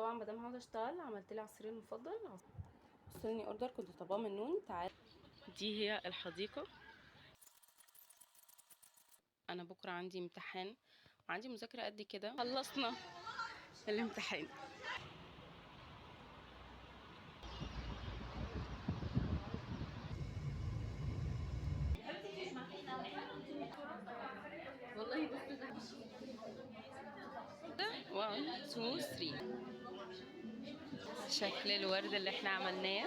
طبعا مادام هقعد اشتغل عملت لي عصيري المفضل. وصلني order كنت طالباه من نون. تعال، دي هي الحديقة. انا بكره عندي امتحان وعندي مذاكرة قد كده. خلصنا الامتحان. والله بصوا ده 1 2 3. شكل الورد اللي احنا عملناه.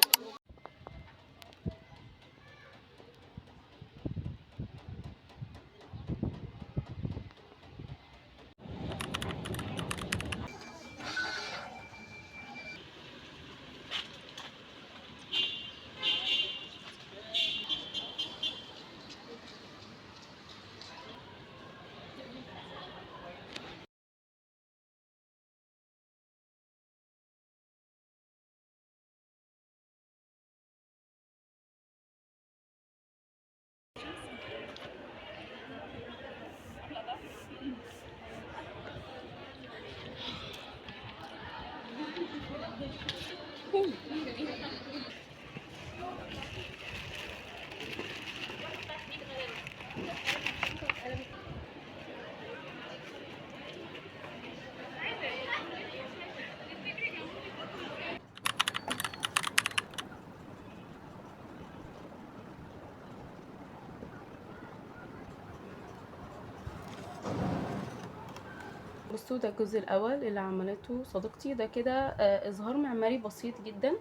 بصوا ده الجزء الاول اللي عملته صديقتي. ده كده اظهار معماري بسيط جدا.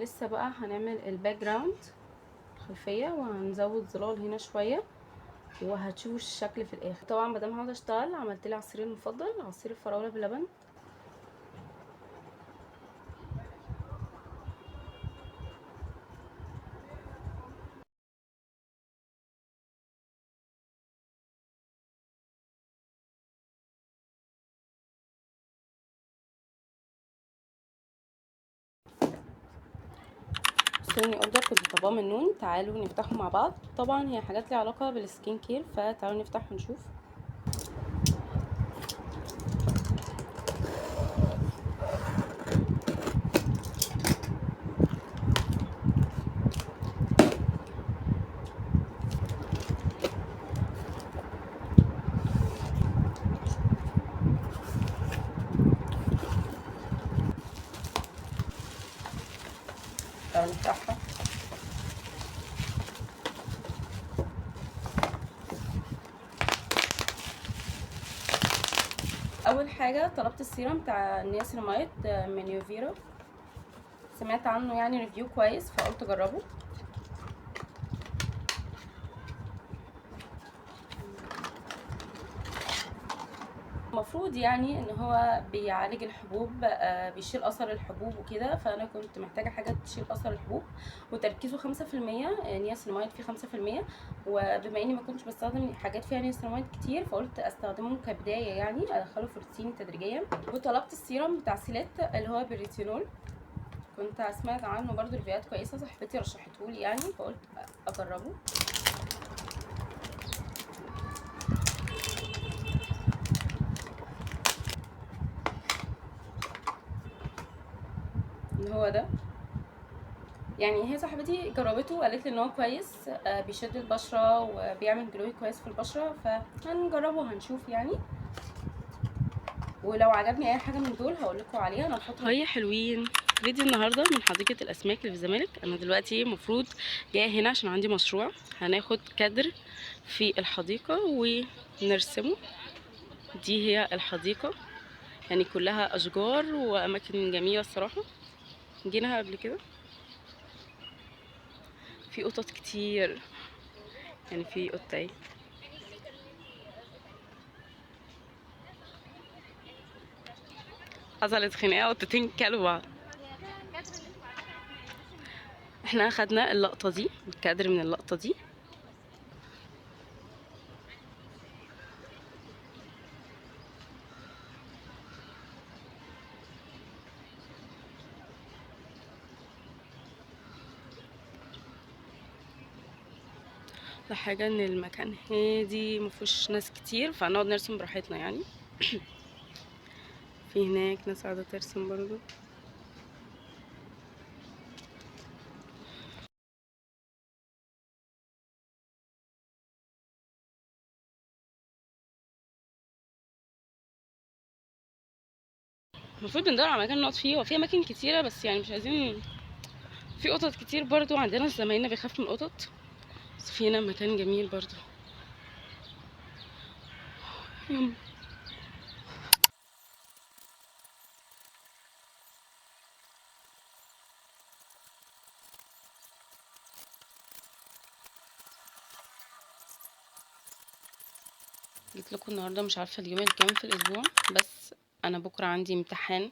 لسه بقى هنعمل ال background الخلفية، وهنزود ظلال هنا شوية، وهتشوفوا الشكل في الاخر. طبعا مادام هقعد اشتغل عملت لي عصيري المفضل، عصير الفراوله باللبن. وصلني order كنت طالباه من نون. تعالوا نفتحه مع بعض. طبعا هي حاجات ليها علاقة بال skin care، فتعالوا نفتح ونشوف. تعالوا نفتحها. اول حاجة طلبت السيرم بتاع النياسيناميد من يوفيرا، سمعت عنه يعني review كويس فقلت اجربه. المفروض يعني ان هو بيعالج الحبوب، بيشيل اثر الحبوب وكده، فانا كنت محتاجه حاجة تشيل اثر الحبوب، وتركيزه 5%، نياسيناميد فيه 5%. وبما اني ما كنتش بستخدم حاجات فيها نياسيناميد كتير فقلت استخدمه كبداية، يعني ادخله في روتيني تدريجيا. وطلبت السيرم بتاع سيلات اللي هو بالريتينول، كنت سمعت عنه برضو review هات كويسة، صاحبتي رشحته لي يعني فقلت اجربه. اللي هو ده يعني هي صاحبتي جربته وقالت لي ان هو كويس، بيشد البشرة وبيعمل glow كويس في البشرة، فهنجربه وهنشوف يعني. ولو عجبني اي حاجة من دول هقول لكم عليها. انا الفترة هي حلوين. فيديو النهارده من حديقة الاسماك اللي في الزمالك. انا دلوقتي المفروض جاية هنا عشان عندي مشروع، هناخد كادر في الحديقة ونرسمه. دي هي الحديقة، يعني كلها اشجار واماكن جميلة الصراحة، جيناها قبل كده. في قطط كتير، يعني في قطة ايه. حصلت خناقه قطتين كلوا بعض. احنا اخدنا اللقطة دي، الكادر من اللقطة دي. حاجة ان المكان هادي مفيهوش ناس كتير، فنقعد نرسم براحتنا يعني. في هناك ناس قاعدة ترسم برضو. المفروض بندور على مكان نقعد فيه، هو في اماكن كتيرة بس يعني مش عايزين، في قطط كتير برضو عندنا، زمايلنا بيخافوا من القطط، بس في هنا مكان جميل برضو. يلا. جيت لكم النهارده مش عارفه اليوم الكام في الاسبوع، بس انا بكره عندي امتحان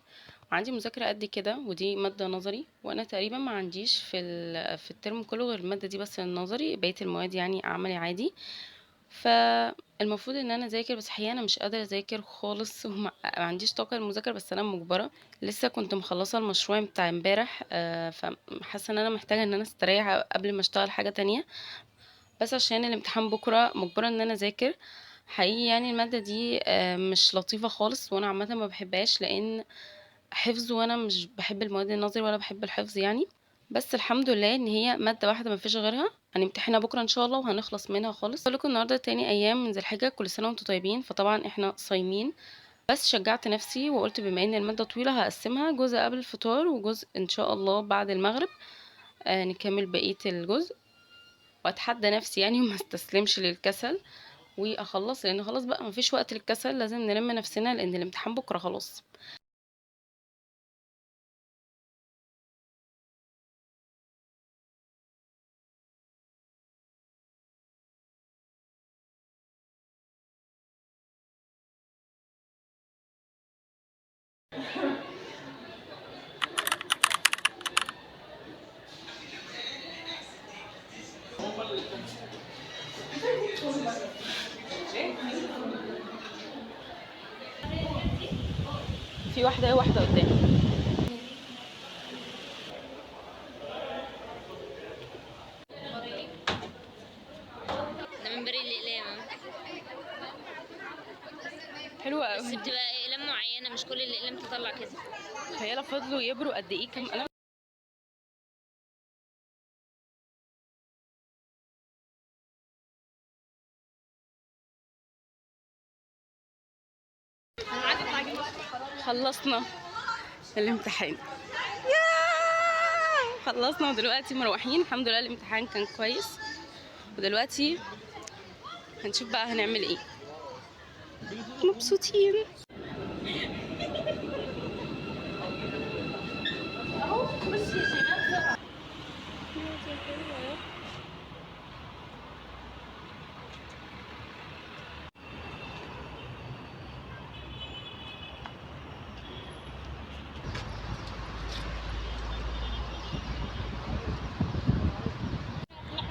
وعندي مذاكرة قد كده، ودي مادة نظري، وانا تقريبا ما عنديش في الترم كله غير المادة دي بس النظري، بقية المواد يعني عملي عادي. فالمفروض ان انا اذاكر، بس الحقيقة انا مش قادرة اذاكر خالص وما عنديش طاقة للمذاكره، بس انا مجبرة. لسه كنت مخلصة المشروع بتاع امبارح، فحاسه ان انا محتاجه ان انا استريح قبل ما اشتغل حاجة تانية، بس عشان الامتحان بكره مجبرة ان انا اذاكر. حقيقي يعني المادة دي مش لطيفة خالص، وانا عامة ما بحبهاش لان حفظ، وانا مش بحب المواد النظري ولا بحب الحفظ يعني. بس الحمد لله ان هي مادة واحدة ما فيش غيرها، هنمتحنها بكره ان شاء الله وهنخلص منها خالص. بقول لكم النهارده تاني ايام من ذي الحجة، كل سنة وانتم طيبين. فطبعا احنا صايمين، بس شجعت نفسي وقلت بما ان المادة طويلة هقسمها جزء قبل الفطار وجزء ان شاء الله بعد المغرب، نكمل بقية الجزء، واتحدى نفسي يعني وما استسلمش للكسل واخلص، لان خلاص بقى مفيش وقت للكسل، لازم نلم نفسنا لان الامتحان بكره خلاص. في واحدة واحدة قدام. ده من بريد الأقلام. حلوة بس قوي. بتبقى أقلام معينة، مش كل الأقلام تطلع كده. تخيلوا فضلوا يبروا قد ايه كام قلم. خلصنا الامتحان، خلصنا ودلوقتي مروحين الحمد لله. الامتحان كان كويس، ودلوقتي هنشوف بقى هنعمل ايه. مبسوطين.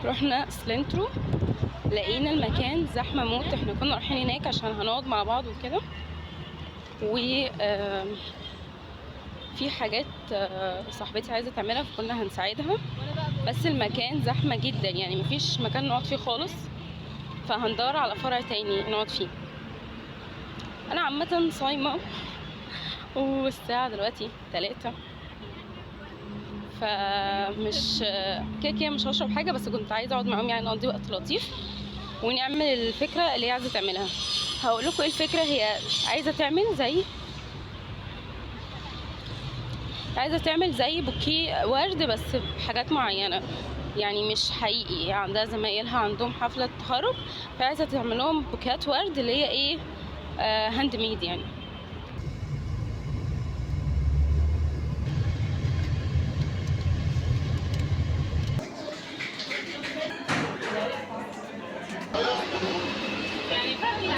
رحنا سلنترو، لقينا المكان زحمة موت. احنا كنا رايحين هناك عشان هنقعد مع بعض وكده، و في حاجات صاحبتي عايزه تعملها فكنا هنساعدها، بس المكان زحمة جدا يعني مفيش مكان نقعد فيه خالص، فهندور على فرع تاني نقعد فيه. انا عامة صايمه والساعة دلوقتي 3، فمش كده كده مش هشرب حاجة، بس كنت عايزه اقعد معاهم يعني نقضي وقت لطيف ونعمل الفكرة اللي هي عايزه تعملها. هقول لكم ايه الفكرة. هي عايزه تعمل زي بوكيه ورد بس بحاجات معينة، يعني مش حقيقي. عندها زمايلها عندهم حفلة تخرج، فعايزه تعمل لهم بوكيهات ورد اللي هي ايه، handmade يعني.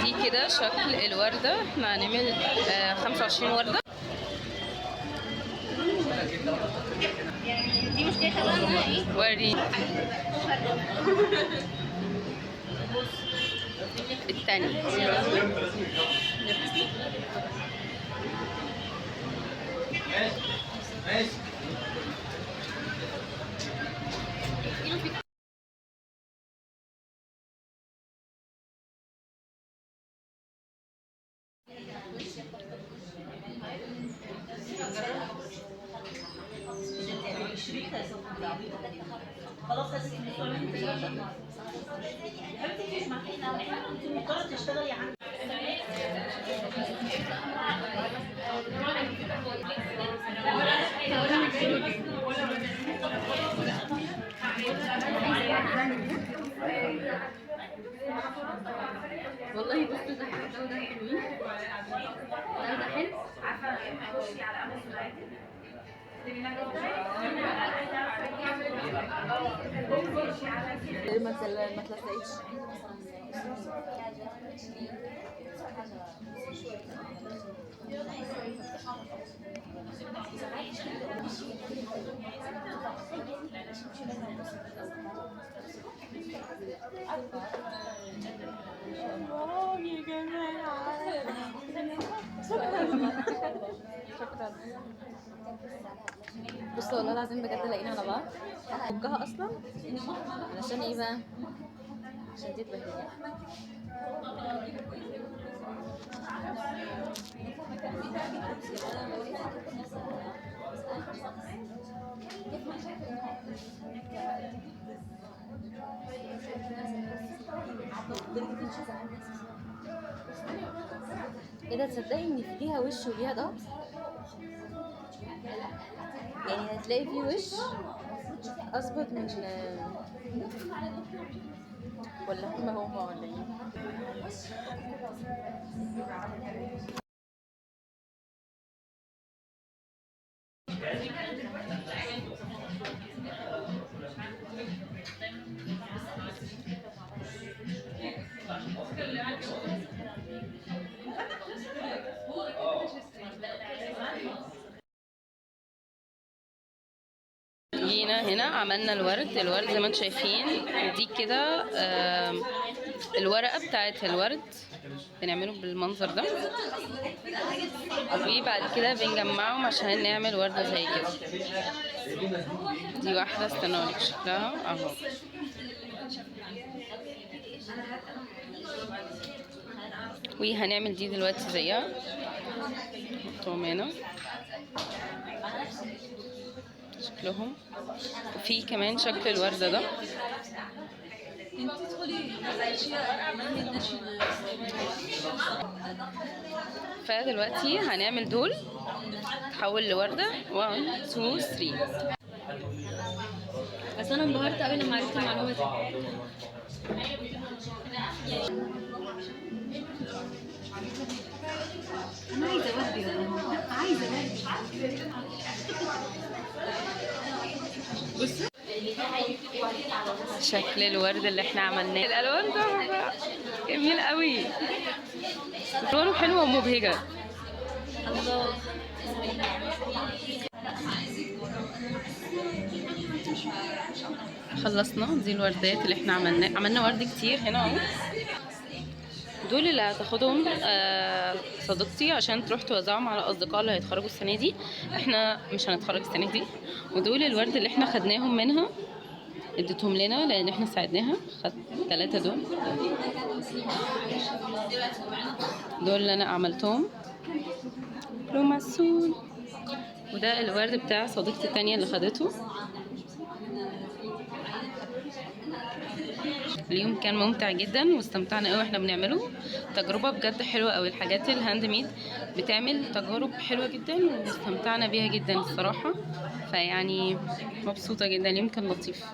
دي كده شكل الوردة. احنا هنعمل 25 وردة. دي مشكلتها بقى انها ايه؟ وري التاني. والله بصوا ده حلو، ده وده حلوين، ده وده حلو. ما تلزقيش. يا جماعة شكرا. بصوا والله العظيم بجد لاقيين على بعض. فكها اصلا علشان ايه بقى؟ عشان دي اتبهدلت. ايه ده؟ تصدقي ان في ليها وش وليها ظهر؟ يعني هتلاقي فيه وش اظبط من، ولا هما هما ولا ايه؟ جينا هنا عملنا الورد. الورد زي ما انتم شايفين دي كده، الورقة بتاعت الورد بنعمله بالمنظر ده، وبعد كده بنجمعهم عشان نعمل وردة زي كده. دي واحدة، استنى اوريك شكلها اهو. وهنعمل دي دلوقتي زيها، نحطهم هنا شكلهم. وفي كمان شكل الوردة ده. فدلوقتي هنعمل دول تحول لوردة. 1 2 3. بس انا انبهرت قوي لما عرفت المعلومة دي. انا عايزه وردي والله، عايزه وردي. شكل الورد اللي احنا عملناه، الالوان تحفة، جميل قوي، الوانه حلوة ومبهجه. الله. خلصنا دي الوردات اللي احنا عملناه. عملنا ورد كتير هنا اهو. دول اللي هتاخدهم صديقتي عشان تروح توزعهم على اصدقائها اللي هيتخرجوا السنة دي. احنا مش هنتخرج السنة دي. ودول الورد اللي احنا خدناهم منها، اديتهم لنا لان احنا ساعدناها. خدت 3 دول، دول اللي انا عملتهم لوماسون. وده الورد بتاع صديقتي التانية اللي خدته. اليوم كان ممتع جدا واستمتعنا قوي واحنا بنعمله. تجربة بجد حلوة قوي، الحاجات ال handmade بتعمل تجارب حلوة جدا واستمتعنا بيها جدا الصراحة. فيعني مبسوطة جدا، اليوم كان لطيف.